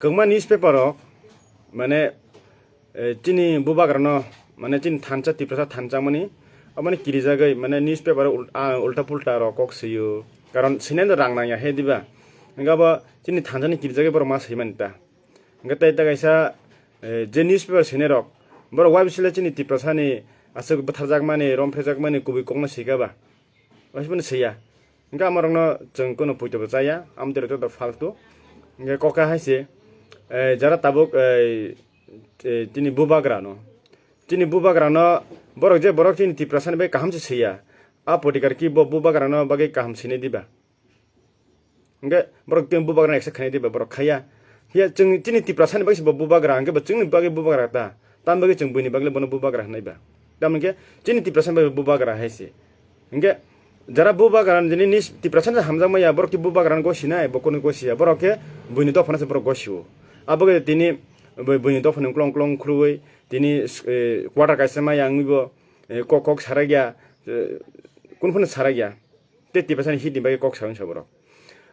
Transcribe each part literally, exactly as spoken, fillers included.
Kwbangma newspaper rok, mane, eh, chini bubagrano, mane, chini thansa, Tiprasa thansa mani, aboni kirijagwi, mane, newspaper o ul-, ah, ulta pulta rok kok swiyo. Karon swinai no rang nangya he diba? Hingke abo chini thansa ni kirijagwi borok ma swimani ta. Hingke tei ta kaisa, eh, je newspaper swinai rok, borok waibo sile chini Tiprasa ni aswk bwtharjakmani, romphrejakmani kubui kokno swika ba? Waismani swiya. Hingke amorokno chwng kunu poito bo chaya, amtwrwk joto faltu. Hingke kokha hai se, eh, jara tabuk, eh, eh, chini bubagrano. Chini bubagrano borok je borok chini Tiprasani bai kaham se swiya. A potikar ki bo bubagrano bagwi kaham swinai diba? Hingke borok tei bubagrano accept khainai diba? Borok khaiya. Hiya chwng chini Tiprasani bagwi se bo bubagra, hingke bo chwngni bagwi bubagra ta. Tam bagwi chwng buini bagwi bono bubagra hwnai ba? Tamni khe chini Tiprasani bagwi bubagra hai se. Hingke jara bubagra nini nis Tiprasani hamjakma ya, borok tei bubagra gosinai, bo kunu gosiya, borok khe buini dophano se borok gosio. Abo khe tini bui-, buini dophani uklong uklong khurui tini, eh, quarter kaisa ma yang bo, eh, kok kok sarakya, eh, kunu phano sarakya. Tei Tiprasani hit ni bagwi kok sawi sa borok.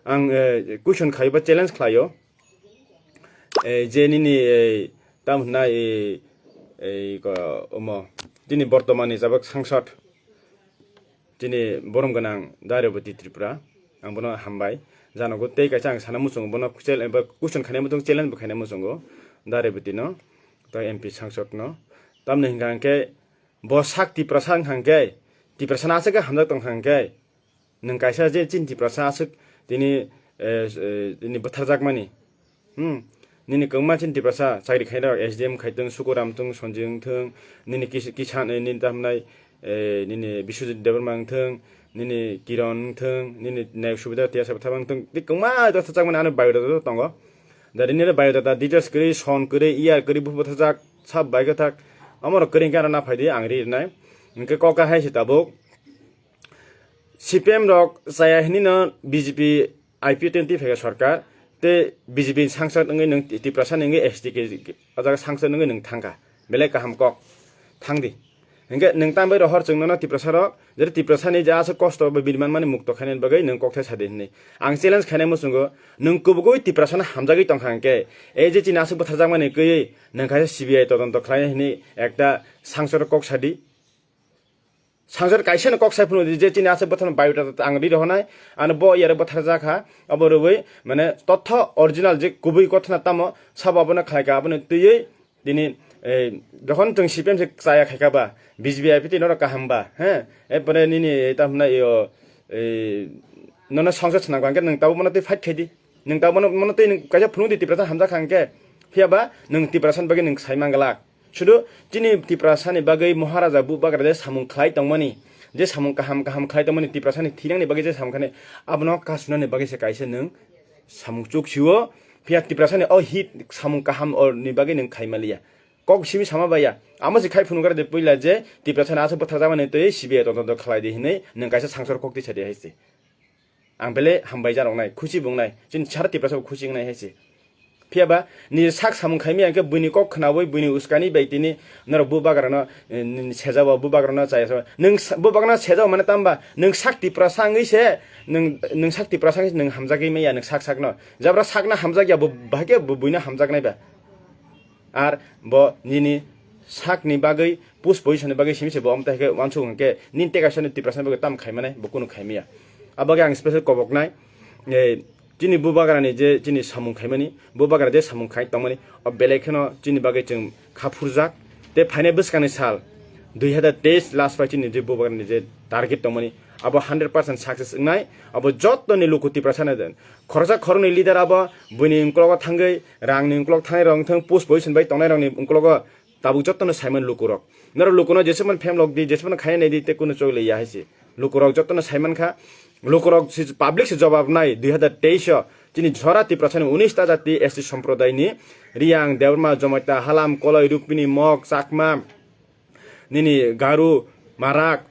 Ang, eh, question khaio ba challenge khlaio. Eh, je nini, eh, tam hwnai, eh, eh, ko, omo, tini bortomani jabok sangsad, tini borom gwnang Dairobati Tripura, ang bono hambai. Janogo tei kaisa ang sana muchungo bono chal-, ba question khainai muchungo, challenge bo khainai muchungo Dairobati no, tei M P sangsad no. Tamni hwnkha hwnkhe bo sak Tiprasa wngkha hwnkhe, Tiprasa no aswk khe hamjak tongkha hwnkhe, nwng kaisa je chini Tiprasa aswk tini, eh, eh, tini bwtharjakmani. Hmm. Nini kwbangma chini Tiprasa chakri khainai rok S D M khai thung, Sukuram thung, Sanjay wng thung, nini kis-, Kisan, eh, nini tamnai, eh, nini Biswajit Debbarma wng thung, nini Kiron wng thung, nini Nayok Subedar Tiyasa Bwtharma wng thung, tei kwbangma bwtharjakmani ano biodata tongo. Da nini biodata details kwrwi, son kwrwi, year kwrwi, buphuru bwtharjak, sab bai kwthak, amorok kwrwi hwnkhe ano naphai di, ang ri rwnai. Hwnkhe kok kahai se tabuk. C P M rok chaya hinwi no B J P I P F twenty phaikha sorkar, tei B J P ni sangsad wngwi nwng Tiprasa ni wngwi S T K o jaga sangsad wngwi nwng thangkha, belai kaham kok, thangdi. Hingke nwng tambai rohor chwng nono Tiprasa rok, jere Tiprasa ni je aswk kosto bai bini manmani mukto khainani bagwi nwng kokthai sadi hinwi. Ang challenge khainai muchungo, nwng kubugwi Tiprasa no hamjagwi tongkha hwnkhe, ei je chini aswk bwtharjakmani kwiwi nwng kaisa C B I todonto khlainai hinwi ekta sangsad kok sadi. Sangsar kaisa no kok sai phunu di je chini aswk bwthano biodata ang ri rohonai, ano bo yare bwthar jak ha, abo rwui mane totho original je kubui kothona tamo sabo abono khlai ka, abono twiwi tini, eh, jokhon chwng C P M se chaya khai ka ba, B J P I P T norok kaham ba, he, epore nini, eh, tam hwnai yo, eh, nono sangsar swnam kha hwnkhe nwng tabuk mano twi fight khai di. Nwng tabuk mano, mano twi nwng kaisa phunuk di Tiprasa hamjak kha hwnkhe, phiya ba nwng Tiprasa ni bagwi nwng sai man glak. Sudu chini Tiprasa ni bagwi Maharaja bubagra je samung khlai tongmani, je samung kaham kaham khlai tongmani, Tiprasa ni thinang ni bagwi je samung khani, abono kasuna ni bagwi se kaisa nwng samung chuk sio, phiya Tiprasa ni o hit samung kaham o ni bagwi nwng khai maliya. Kok simi sama baya. Amo se khai phunuk de puila je Tiprasa ni aswk bwthar jamani twi C B I todonto khlai di hinwi nwng kaisa sangsar kok tisa di hai se. Ang belai hambai jaroknai, khusi bo wngnai, chini sara Tiprasa bo khusi wngnai hai se. Phiya ba, nini sak samung khaimaya hwnkhe buini kok khnaui, buini uskani bai tini norok bubagrano, eh, nini sejao, bubagrano chaya sao. Nwng sa-, bubagrano sejao mane tamba, nwng sak Tiprasa wngwi se, nwng, nwng sak Tiprasa wngwi se nwng hamjagwi maya, nwng sak sakno. Jabra sakno hamjakya, bo bahai khe bo buino hamjaknai ba. Ar bo nini sakni bagwi, post position ni bagwi simi se bo amtai khe uansuk hwnkhe nini tekaisa ni Tiprasa ni bagwi tam khai mane bo kunu khai maya. Abo khe ang special koboknai, eh, chini bubagra ni je chini samung khai mani, bubagra je samung khai tong mani, o belai kheno chini bagwi chwng kha phurjak. Tei phainai bwskang ni sal dui hazar teis last bai chini je bubagra ni je target tong mani, abo hundred percent success wngnai. Abo joto ni luku Tiprasa ni khoroksa khoroknwi leader abo buini uklogo thangwi, rangni uklok thangnai rok wngthung, post position bai tongnai rokni uklogo tabuk jotono saimani lukurok. Norok lukuno jesumano phem lok di, jesumano khaina nai di, tei kunu chok liya hai se. Lukurok jotono saimankha. Lukurok si, public se jobab nai, dui hazar teis o chini jora Tiprasani unis ta jati S T somprodai ni Riyang, Debbarma, Jomaita, Halam, Koloi, Rukmini, Mok, Chakma, nini Garu, Marak,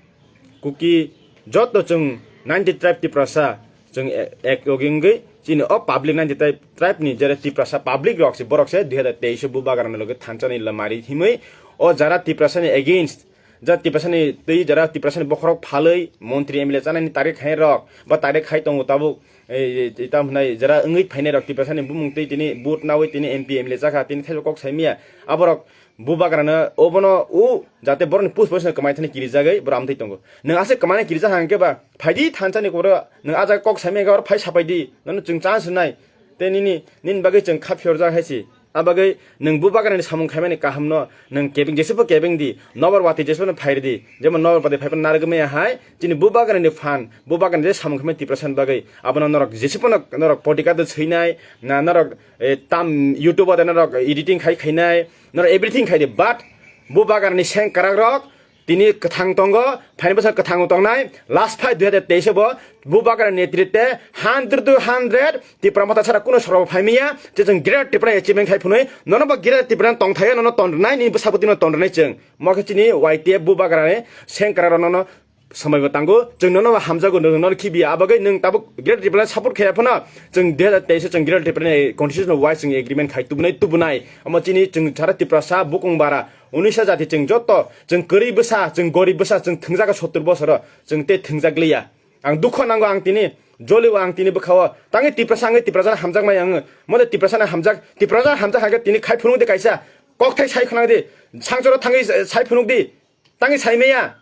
Kuki, joto chwng ninety tribe Tiprasa chwng e-, ek logi wngwi chini o public ninety tribe, tribe ni jera Tiprasa public rok se, borok se dui hazar teis o bubagrani loge thansa ni lamari himwi o jara Tiprasa ni against, ja Tiprasa ni twi jara Tiprasa ni bokhorok phalwi montri M L A chanani target khai rok ba target khai tongo tabuk. Ei, ei, ei, tam hwnai jera wngwi phainai rok Tiprasani bumung twi tini vote nawi tini M P M L A chakha, tini thaibo kok saimaya. Aborok bubagrano obono o jate borokni post post kwmai thani kirijagwi borok amtwi tongo. Nwng aswk kwmani kirijak hangkhe ba phaidi thansani koro nwng a jaga kok saimaya oro phai sapaidi, nono chwng chance rwnai. Tei nini, nini bagwi chwng kha phiyorjak hai si. A bagwi nwng bubagrani samung khaimani kahamno nwng kebeng, jesebo kebeng di, nobor watwi jesebo no phairi di. Jemon nobor watwi phaiphano narwgwi maya hai, chini bubagrani phan, bubagrani je samung khaimani Tiprasani bagwi, abono norok jesebo no norok podcast swinai, na norok, eh, tam YouTube o norok editing khai khainai, norok everything khai di. But bubagrani seng kwrak rok, tini kwthang tongo, phaini bwskango kwthang tongnai, last fight dui hajar teis bo bubagrani netritwe hundred to hundred Tipra Motha sara kuno sorok phaimaya, je chwng Greater Tripura achievement khai phunui, nono bo Greater Tripura tongthaio, nono tonrwnai, nini bwsabwtwino tonrwnai chwng. Mo khe chini Y T F bubagrani sengkra rok nono swmai bo tango, chwng nono bo hamjago, nwng nono khibiya, abagwi nwng tabuk Greater Tripura support khaiya phano, chwng dui hajar teis o chwng Greater Tripura ni constitution wise chwng agreement khai tubunai, tubunai. Omo chini chwng sara Tiprasa bukung bara, unisa jati chwng joto, chwng kwrwi bwsa, chwng gorib bwsa, chwng thwngjago sottur bosoro, chwng tei thwngjak liya. Ang dukho nango ang tini, jolibo ang tini bwkhao. Tangwi Tiprasa wngwi Tiprasa hamjakmai ang. Mode Tiprasa na hamjak, Tiprasa hamjak hake tini khai phunuk di kaisa. Kokthai sai khwnang di. Sangchoro thangwi sai phunuk di. Tangwi saimaya.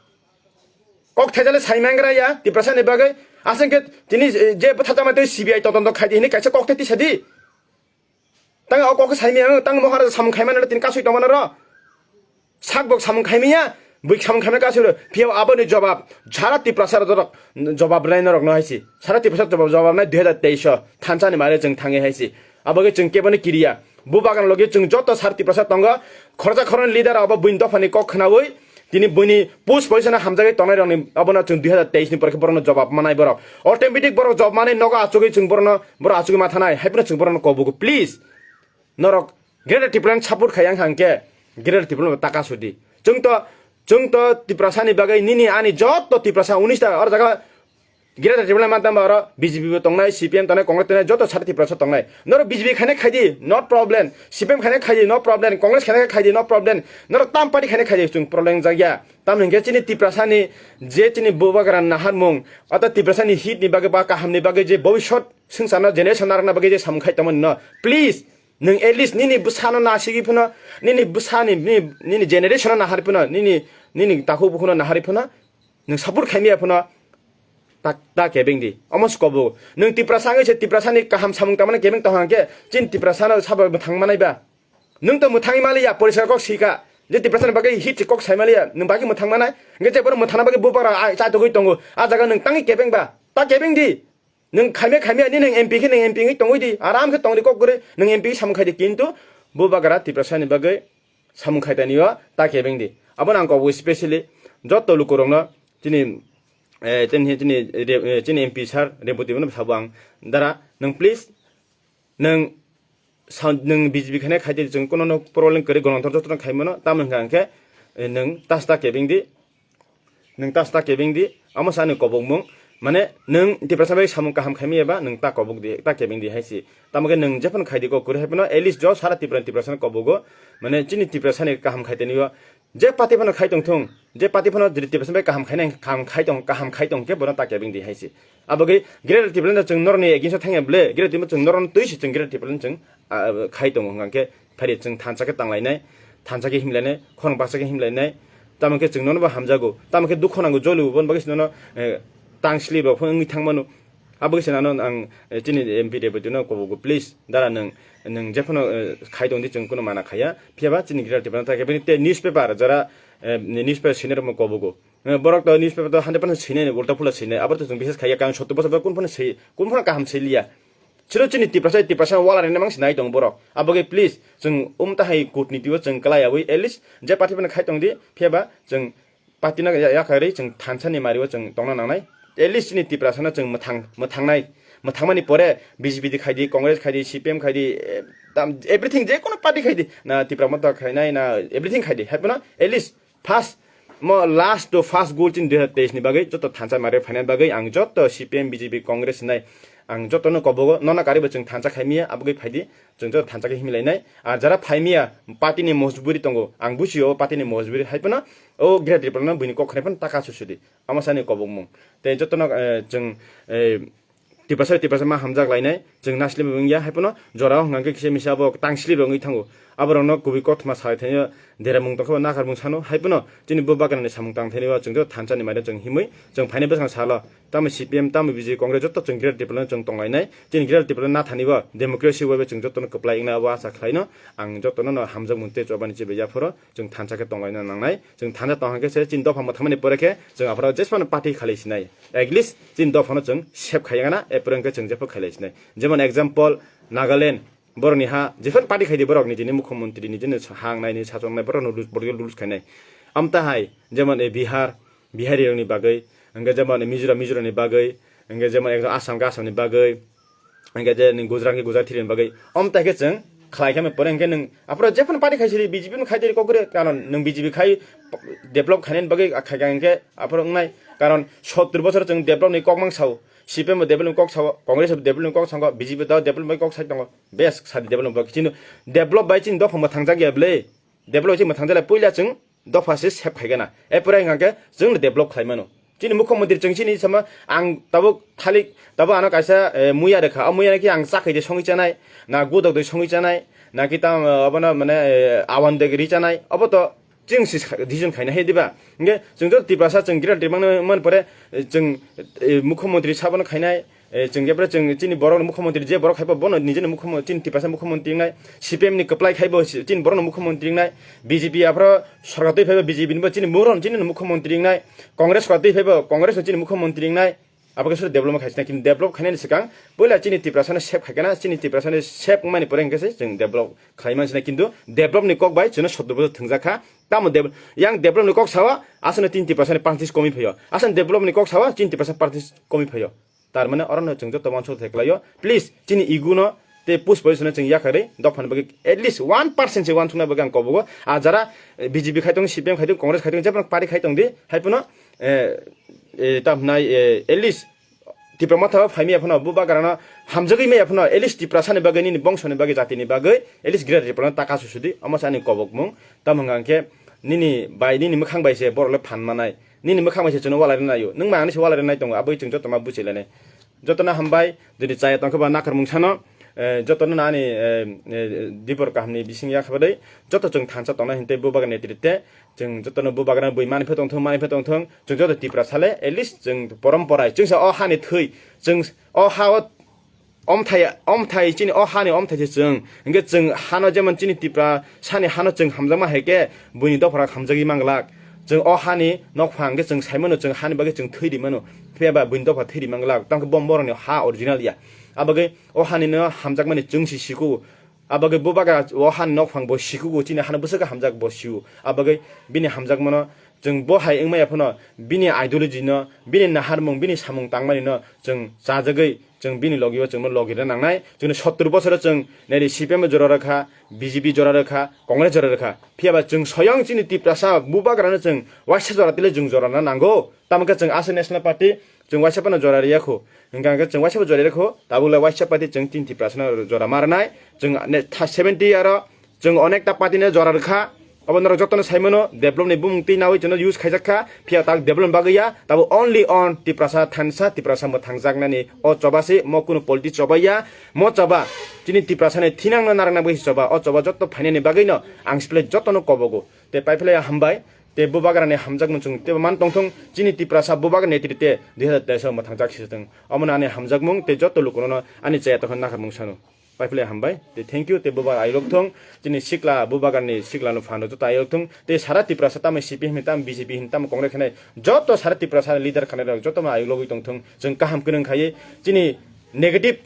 Kokthai jale saimang gra ya Tiprasa ni bagwi. Asengke tini je bwtha tama tei C B I todonto khai di hini kaisa kokthai tisa di. Tang o kok saimaya, tang mohar samung khaimani tini kasui tongmani ro. Sak bok samung khaimaya, bui samung khaimani kasui ro. Phiya aboni jobab, sara Tiprasa rok jobab rwnai norok no haisi. Sara Tiprasa jobab, jobab nai dui hajar teis o thansa ni mare chwng thangwi haisi. Abo khe chwng kebo ni kiriya. Bubagrani logi chwng joto sara Tiprasa tongo. Khoroksa khoroknwi leader abo buini dophani kok khwnawi tini buini post position hamjagwi tongnai rokni abono chwng dui hajar teis ni pore khe borokno jobab manai borok. Automatic borok job manai nogo achugwi chwng borokno, borok achugwi ma thanai. Haiphano chwng borokno kobugo, please. Norok Greater Tipraland support khai yang hangke Greater Tipraland taka sudi. Chwng to, chwng to Tiprasa ni bagwi nini ani joto Tiprasa unis ta or jaga Greater Tipraland mantan ba oro B J P bo tongnai, C P M tongnai, Congress tongnai, joto sari Tiprasa tongnai. Norok B J P khaina khaidi, not problem. C P M khaina khaidi, no problem. Congress khaina khaidi, no problem. Norok tam party khaina khaidi, chwng problem jakya. Tam hingke chini Tiprasa ni je chini bubagra naharmung, ata Tiprasa ni hit ni bagwi ba kaham ni bagwi je bobisot swngcharno generation narwkna bagwi je samung khai tongmani no. Please, nwng at least nini bwsano nasigwi phano, nini bwsani, nini, nini generation no nahari phano, nini, nini takhuk bukhuno nahari phano, nwng support khaimaya phano, ta, ta kebeng di. Omo se kobo. Nwng Tiprasa wngwi se Tiprasa ni kaham samung tangmani kebeng tong hangke, chini Tiprasa no sabo mwthang manai ba. Nwng to mwthangwi maliya, poriskar kok sika. Je Tiprasa ni bagwi hit se kok sai maliya, nwng bagwi mwthang manai. Hingke je borok mwthangna bagwi bubagra a, chaitogwi tongo. A jaga nwng tangwi kebeng ba. Ta kebeng di. Nwng khaimya khaimya ni nwng M P khe nwng M P wngwi tongwi di, aram khe tongdi kok kwrwi nwng M P samung khai di, kintu bubagra Tiprasa ni bagwi samung khai tani o ta kebeng di. Abono ang kobwi specially joto lukurokno chini, eh, chini, chini, eh, chini M P sir Reboti bono sabo ang, dara nwng please nwng sa-, nwng B J P khaina khai di, chwng kuno no problem kwrwi, gwnangthor jotono khai mano, tamo hwnkha hwnkhe, eh, nwng tas ta kebeng di, nwng tas ta kebeng di, amo sa ani kobokmung, mane nwng Tiprasa bai samung kaham khaimaya ba nwng ta kobok di, ta kebeng di hai si, tamo khe nwng jephano khai di kok kwrwi hai phano at least jo sara Tripura ni Tiprasa no kobogo, mane chini Tiprasa ni kaham khai tani o, je party phano khai tong thung, je party phano Tiprasa bai kaham khainai, kaham khai tong, kaham khai tong khe bono ta kebeng di hai si. Abo khe Greater Tipraland chwng norokni against o thangya ble, Greater Tipraland chwng norokno twi se chwng Greater Tipraland chwng, ah, khai tongo hwnkha khe phaidi chwng thansa khe tanglainai, thansa khe himlainai, khorang baksa khe himlainai, tamo khe chwng nono bo hamjago, tamo khe dukho nango jolibo, bono bagwi se nono, eh, tang sli rok phano wngwi thangmano. Abo khe se nano ang, eh, chini M P Reboti no kobogo, please, dara nwng, nwng jephano, eh, khai tong di chwng kuno mana khaiya, phiya ba chini Greater Tipraland ta khe bini tei newspaper jara, eh, newspaper sinai rokno kobogo. Eh, borok to newspaper to hundred percent sinai ni, ulta phula sinai. Abo to chwng bises khaiya, karon sotto bosor borok kun phano si, kun phano kaham siliya. Chwlo chini Tiprasa, Tiprasa wala rina mang sinai tong borok. Abo khe please, chwng umta hai kutniti o chwng kwlai yawi, at least je party phano khai tong di, phiya ba chwng party no ya-, yakarwi chwng thansa ni mari o chwng tongna nangnai. At least chini Tiprasa no chwng mwthang, mwthangnai, mwthangmani pore B J P di khai di, Congress khai di, C P M khai di, eh, tam, everything, je kono party khai di, na Tipra Motha khainai, na everything khai di. Hai phano at least first, mo last to first goal chini dui hajar teis ni bagwi, joto thansa mare phainani bagwi ang joto C P M, B J P, Congress hinai ang joto no kobogo, nono karibo chwng thansa khaimaya, abogwi phaidi, chwng joto thansa khe himlainai. Ar jara phaimaya, party ni mojburi tongo, ang buchio party ni mojburi, hai phano o Greater Tipraland no buini kok khnai phano taka susudi, amo sani kobokmung. Tei joto no, eh, chwng, eh, Tiprasa, Tiprasa ma hamjak lainai, chwng nasli wngya, hai phano jora o hwnkha khe kisa misa abo tang slip wngwi thango. Aborokno kubui kothoma sai thaio, deramung tongkha ba nakarmung sano, hai phano chini bubagrani samung tang thaini o chwng joto thansa ni maino chwng himwi chwng phainai bwskang salo, tamo C P M, tamo B J P, Congress joto chwng Greater Tipraland chwng tong lainai, chini Greater Tipraland na thani o democracy bai bai chwng jotono kwplai wngna abo acha khlaino, ang jotono no hamjakmung tei chobani chibai yaphoro chwng thansa khe tong laina nangnai, chwng thansa tong khe se chini dopha mwthangmani pore khe chwng aphoro jesphano party khalai sinai, at least chini dophano chwng save khaiya na, apore hwnkhe chwng jepho khailai sinai. Jemon example, Nagaland, borokni ha, jephar party khaidi borok nijini mukhyamantri, nijini hangnai, ni sachoknai, borokno lose, borokno lose khainai. Amtahai, jemon, eh, Bihar, Bihari rokni bagwi, hwnkhe jemon, eh, Mizoram, Mizoramni bagwi, hwnkhe jemon, ekdom Assam khe Assamni bagwi, hwnkhe je nwng Gujarat khe Gujarati rokni bagwi. Amtahai khe chwng khlai khe pore hwnkhe nwng aphro jephano party khai sidi, B J P no khai teri kokre, karon nwng B J P khai develop khainani bagwi khai kha hwnkhe aphro wngnai. Karon sottur bochor chwng develop ni kok mang sao, C P M bo develop ni kok sao, Congress bo develop ni kok sango, B J P bo develop ni kok sai tongo. Bes sadi development bo chini develop bai chini dophang bo thangjak ya bwle. Develop chini bo thangjak le puila chwng dopha se sep khai gana. E pore hwnkha khe chwng develop khlai mano. Chini mukhyamantri chwng chini sama ang tabuk thalik tabuk ano kaisa, eh, muya rekha. O muya ki ang chakhai de songwi chanai, na gudok de songwi chanai, na ki tam, eh, abono mane, eh, awan de ri chanai. Obo to chwng si decision khaina he diba? Hingke chwng joto Tiprasa chwng gira rimang man pore, eh, chwng, eh, mukhyamantri sabano khainai, eh, chwng jepre chwng chini borok mukhyamantri je borok khaibo bono nijeni mukhyamantri chini Tiprasa mukhyamantri wngnai, C P M ni kwplai khaibo si-, chini borokno mukhyamantri wngnai, B J P aphro sorkar twi phaibo B J P ni bo chini borok chini mukhyamantri wngnai, Congress sorkar twi phaibo Congress no chini mukhyamantri wngnai. Abo khe sori development khaisina, kintu develop khainani swkang puila chini Tiprasano save khaikana, chini Tiprasano save wngmani pore hwnkhe se chwng develop khlai mansina, kintu develop ni kok bai chwngno sottor bochor thwngjakha. Tamo dev-, yang develop ni kok sawa, aswkno chini Tiprasani percentage komi phaio, aswkno develop ni kok sawa chini Tiprasa percentage komi phaio. Tar mane orono chwng joto uansuk thai kwlaio, please chini ego no tei push position no chwng yakarwi dophani bagwi at least one percent se uansukna bagwi ang kobogo. A jara, eh, B J P khai tong, C P M khai tong, Congress khai tong, jeboni party khai tong di, hai phano, eh, eh, tam hwnai, eh, at least Tipra Motha o phaimaya phano, bubagrano hamjagwi maya phano, at least Tiprasani bagwi, nini bongsoni bagwi, jatini bagwi, at least Greater Tipraland taka susudi, omo se ani kobokmung. Tamo hwnka hwnkhe nini bai, nini mwkhang bai se borok le phan manai, nini mwkhang bai se chwngno walai rwnaio, nwng ma ani se walai rwnai tongo, aboni chwng joto ma buchi lainai. Jotono hambai, jodi chaya tongkhe ba nakarmung sano, eh, jotono ani, eh, eh, dibor kahamni bising yakhabai, joto chwng thansa tongnai hwntei bubagra netrite, chwng jotono bubagra bui maniphe tongthung, maniphe tongthung, chwng joto Tiprasa le, at least chwng porom porai, chwngsa o hani thwi, chwng o ha o omthai, omthai chini o hani omthai se chwng, hwnkhe chwng hano jemon chini Tiprasani hano chwng hamjakma hai khe buini dophra hamjagwi manglak, chwng o hani nokphang hwnkhe chwng saimano chwng hani bagwi chwng thwi rimano, phiya ba buini dopha thwi rimang glak, tamo khe bo borokni ha original ya. Abagwi o hani no hamjakmani chwng si siko. Abagwi bubagra o hani nokphang bo sikugo, chini hano bwswk hamjak bo sio. Abagwi bini hamjakmano chwng bo hai wngmaya phano bini ideology no, bini naharmung, bini samung tangmani no chwng chajagwi chwng bini logi o chwngno logi rwna nangnai. Chwngno sottor bochoro chwng neri C P M jora rwkha, B J P jora rwkha, Congress jora rwkha. Phiya ba chwng soyang chini Tiprasa bubagrano chwng waisa jora tile chwng jora rwna nango. Tamo khe chwng aswk National Party chwng waisa phano jora riya kho. Hingkha hingkhe chwng waisa bo jora riya kho. Tabuk le waisa party chwng tin Tiprasano jora ma rwnai. Chwng ne tha seventy aro chwng onekta party no jora rwkha. Abo norok jotono sai mano, develop ni bumung twi nawi chwngno use khaijak kha. Phiya tak develop bagwi ya. Tabuk only on Tiprasa thansa, Tiprasa mwthangjaknani o choba se, mo kunu politics choba ya. Mo choba chini Tiprasani thinangno narwkna bagwi se choba. O choba joto phainani bagwino ang siple jotono kobogo. Tei paiphle hambai. Tei bubagrani hamjakmung chwng teibo man tongthung, chini Tiprasa bubagra netrite dui hazar teis o mwthangjak sisitwng. Omono ani hamjakmung tei joto lukuno ani chaya tongkha nakarmung sano. Paiphle hambai, tei thank you, tei bubagra ayok thung, chini sikla bubagrani siklano phan rok joto ayok thung, tei sara Tiprasa tamo C P M hini, tamo B J P hini, tamo Congress hini, joto sara Tiprasa leader khanai rok joto ma ayok logwi tongthung, chwng kaham kwnwi khaiwi chini negative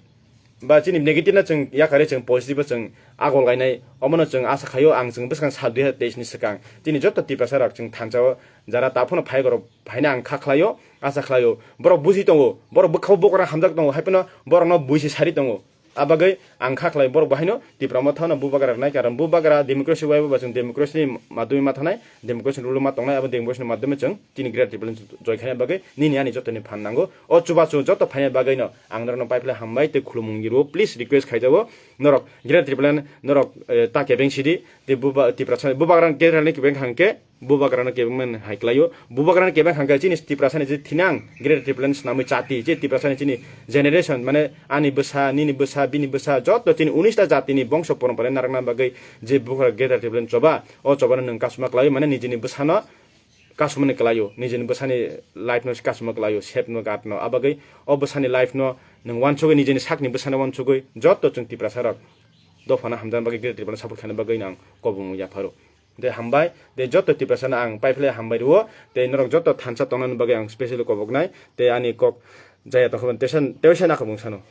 ba chini negative no chwng yakarwi chwng positive o chwng agol gainai, omono chwng asa khaio. Ang chwng bwskang sal dui hazar teis ni swkang chini joto Tiprasa rok chwng thansa o jara ta phano phai gorok phaina ang kha khlaio, asa khlaio. Borok busi tongo, borok bwkha o bokra hamjak tongo, hai phano borok no buisi sari tongo. Abagwi ang kha khlai borok bo haino Tipra Motha no bubagra rwnai, karon bubagra democracy bai bo chwng democracy ni madhyome ma thanai, democracy rule ma tongnai, abo democracy ni madhyome chwng chini Greater Tipraland joy khaina bagwi nini ani jotoni phan nango. O chubachu joto phaina bagwi no ang norokno paiphle hambai tei khulumung rwo, please request khaijago. Norok Greater Tipraland norok, eh, ta kebeng sidi, tei buba-, Tiprasa, bubagrano Greater Tipraland kebeng hangke, bubagrano kebeng man hai klaio, bubagrano kebeng hangke chini Tiprasani je thinang Greater Tipraland swnamwi chati, je Tiprasani chini generation, mane ani bwsa, nini bwsa, bini bwsa, joto chini unis ta jatini bongso porompara narakna bagwi je bubagra Greater Tipraland choba, o chobano nwng kasuma klaio, mane nijini bwsano kasumani klaio, nijini bwsani life no kasuma klaio, sep no gat no, abagwi o bwsani life no nwng wansugwi, nijini sakni bwsano wansugwi, joto chwng Tiprasa rok dophano hamjakna bagwi, Greater Tipraland support khaina bagwi ang kobong yapharo. De hambai, de joto Tiprasa no ang paiphle hambai rwo, de norok joto thansa tongnani bagwi ang specially koboknai, de ani kok jaya tongkha teisa, teisa nakha bung sano.